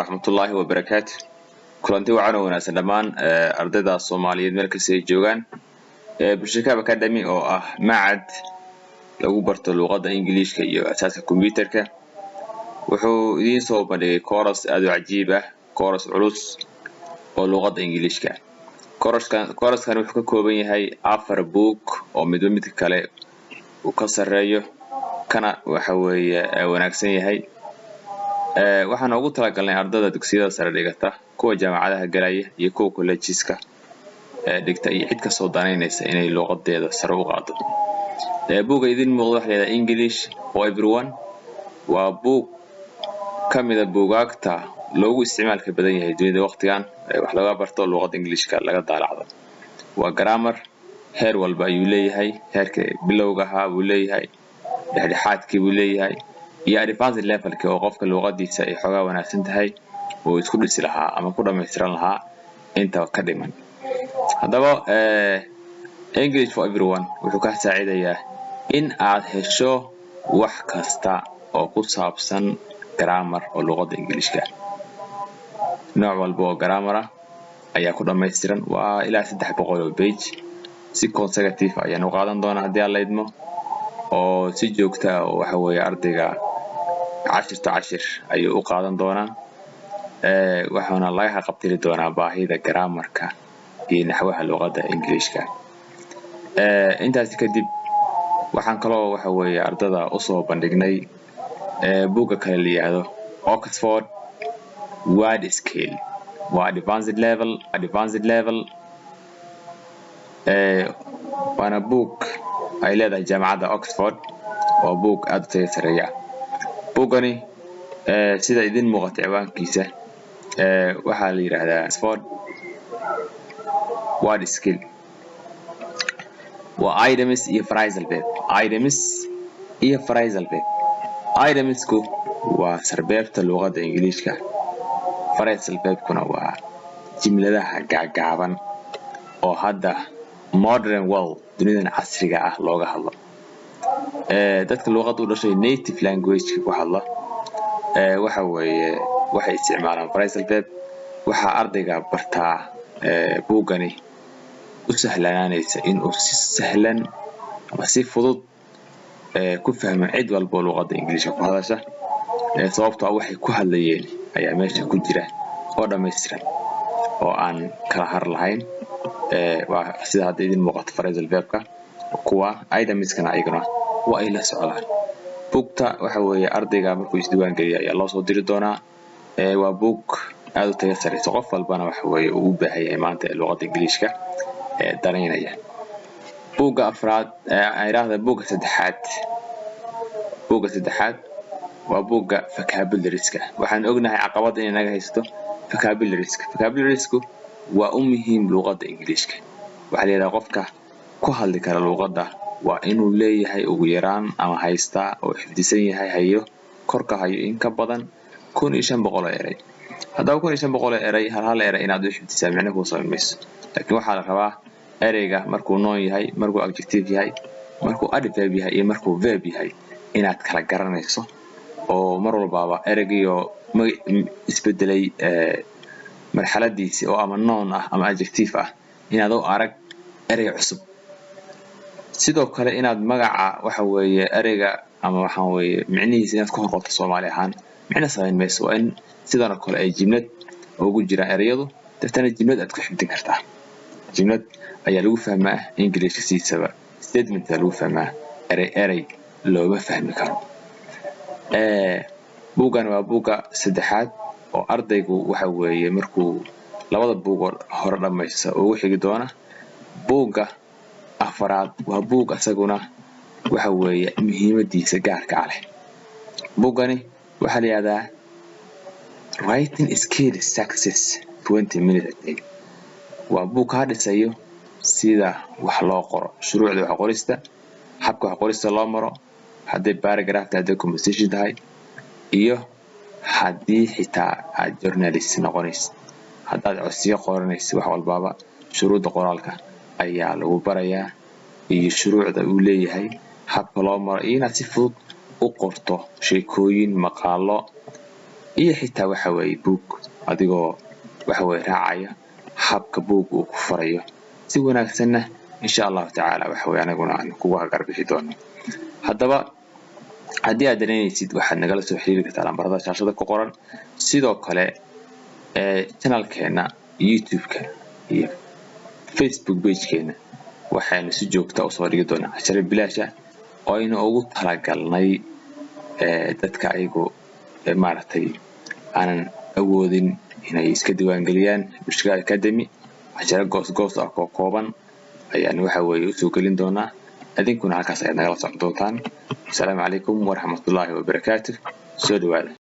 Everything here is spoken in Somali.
Waraxmatullaahi wabarakaatu. Kulanti wacan oo wanaagsan dhammaan ardayda Soomaaliyeed meel kasta ay joogaan. Bulshakaab Academy oo ah macad lagu barto luuqadda Ingiliishka iyo asaaska kombiyuutarka wuxuu idiin soo bandhigay course aad u cajiib ah, course culus oo luuqadda Ingiliishka. Course-kan wuxuu ka kooban yahay afar buug oo midba midka kale uu ka sarreeyo, kana waxa weeye wanaagsan yahay. Waxaan ugu talagalnay ardayda dugsiyada sare dhigata, kuwa jaamacadaha galaya iyo kuwa collegeska dhigta iyo cid kastoo danaynaysa inay luuqadeeda sare u qaado. Buugga idin muuqda waxa la yidhahdaa English for Everyone. Waa buug ka mida buugaagta loogu isticmaalka badan yahay dunida waqtigan wax laga barto luuqadda Englishka laga daalacdo. Waa grammar heer walba ayuu leeyahay: heerka bilowga ahaa buu leeyahay, dhexdhexaadkii buu leeyahay iyo advanced levelki oo qofka luuqadiisa ay xoogaa wanaagsan tahay uu isku dhisi lahaa ama ku dhamaystiran lahaa inta ka dhiman. Haddaba, English for Everyone wuxuu kaa saacidayaa in aad hesho wax kasta oo ku saabsan grammar oo luuqadda Ingiliishka. Nooc walba oo grammar ah ayaa ku dhamaystiran. Waa ilaa 300 oo page. Si consecutive ayaan u qaadan doonaa haddii Alla idmo, oo si joogta ah oo waxa weeye ardayga cashirto cashir ayuu u qaadan doonaa, waxaana laga haqabtiri doonaa baahida grammarka iyo naxwaha luuqadda Ingiliishka. Intaasi kadib, waxaan kaloo waxa weeye ardada usoo bandhignay buugga kale la yidhaahdo Oxford Word Skill. Waa advanced level, waana buug ay leedahay jaamacadda Oxford. Waa buug aad u tayo sareeya. Buuggani, sida idin muuqata ciwaankiisa, waxaa la yidhaahdaa Oxford Word Skill. Waa idioms iyo phrasal verb. Idioms iyo phrasal verb. Idiomsku waa sarbeebta luuqadda Ingiliishka, phrasal verbkuna waa jimladaha gaagaaban oo hadda modern world, dunidan casriga ah, looga hadlo. Dadka luuqadda u dhashay, native language-ka ku hadla, waxa weeye waxay isticmaalaan phrasal verb. Waxaa ardayga bartaa buuggani u sahlanaanaysa inuu si sahlan ama si fudud ku fahmo cid walba oo luuqadda Ingiliishka ku hadasha, sababtoo ah waxay ku hadlayeen ayaa meesha ku jira oo dhammaystiran oo aan kala har lahayn. Waa sida hadda idin muuqato phrasal verbka, kuwa idiomskana ayaguna waa ay la socdaan. Buugta waxa weeye ardayga markuu isdiiwaan geliyo ayaa loo soo diri doonaa. Waa buug aad u tayo sareysa, qof walbana waxa weeye uu u baahan yahay maanta ee luuqadda Ingiliishka danaynaya. Buugga afraad, aan idhaahda buugga saddexaad, buugga saddexaad waa buugga vocabularies-ka. Waxaan ognahay caqabad inay naga haysato vocabularies-ka. Vocabularies-ku waa u muhiim luuqadda Ingiliishka. Waxaa la yidhaha qofka ku hadli kara luuqadda waa inuu leeyahay ugu yaraan ama haystaa oo xifdisan yahay, hayo, korka hayo in ka badan 1500 oo eray. Haddaba, 1500 oo eray hal hal eray inaad u xifdisaa micno kuu samayn mayso, laakiin waxaa la rabaa ereyga markuu noun yahay, markuu adjective yahay, markuu adverb yahay iyo markuu verb yahay inaad kala garanayso, oo mar walbaaba ereygiioo isbedelay marxaladiisi oo ama noun ah ama adjective ah inaad u arag erey cusub. Sidoo kale inaad magaca waxa weeye ereyga ama waxa weeye micnihiisa inaad ku horqorto Soomaali ahaan micno samayn mayso. Waa in sidan oo kale ay jimlad ugu jiraan ereyadu, deetana jimlad aad ku xifdin kartaa. Jimlad ayaa lagu fahmaa Englishka sidiisaba, statement ayaa lagu fahmaa, erey erey looma fahmi karo. Buuggan waa buugga saddexaad oo ardaygu waxa weeye markuu labada buug oo hore dhamaysto ugu xigi doona. Buugga afaraad waa buug asaguna waxa weeye muhiimadiisa gaarka ah leh. Buuggani waxaa la yidhahdaa Writing Skill Success 20 Minutes a Day. Waa buug kaa dhisayo sida wax loo qoro, shuruucda wax qorista, habka wax qorista loo maro, hadday paragraph tahay, hadday composition tahay iyo haddii xitaa aad journalist noqonaysid, haddaad codsiyo qoranaysid, wax walbaaba shuruudda qoraalka ayaa lagu barayaa iyo shuruucda uu leeyahay habka loo maro iyo inaad si fudud u qorto sheekooyin, maqaalo. Iyo xitaa waxa weeye buug, adigoo waxa weye raacaya habka buug uu ku farayo si wanaagsanna, insha Allahu tacaala, waxa weye anaguna aan kugu hagarbixi doono. Haddaba haddii aad danaynaysid, waxaad nagala soo xiriiri kartaa lambarada shaashada ku qoran. Sidoo kale ee channelkeena YouTube-ka iyo Facebook pagekeena waxaynu si joogta usoo dhigi doonaa casharo bilaash ah oo aynu ugu talagalnay dadka ayagu maaragtay aanan awoodin inay iska diiwaangeliyaan Bulshada Academy. Casharo goos goos ah oo kooban ayaan waxa weeye usoo gelin doonaa, idinkuna halkaas ayaad nagala socon doontaan. Asalaamu calaykum waraxmatullaahi wabarakaatu. Soo dhawaada.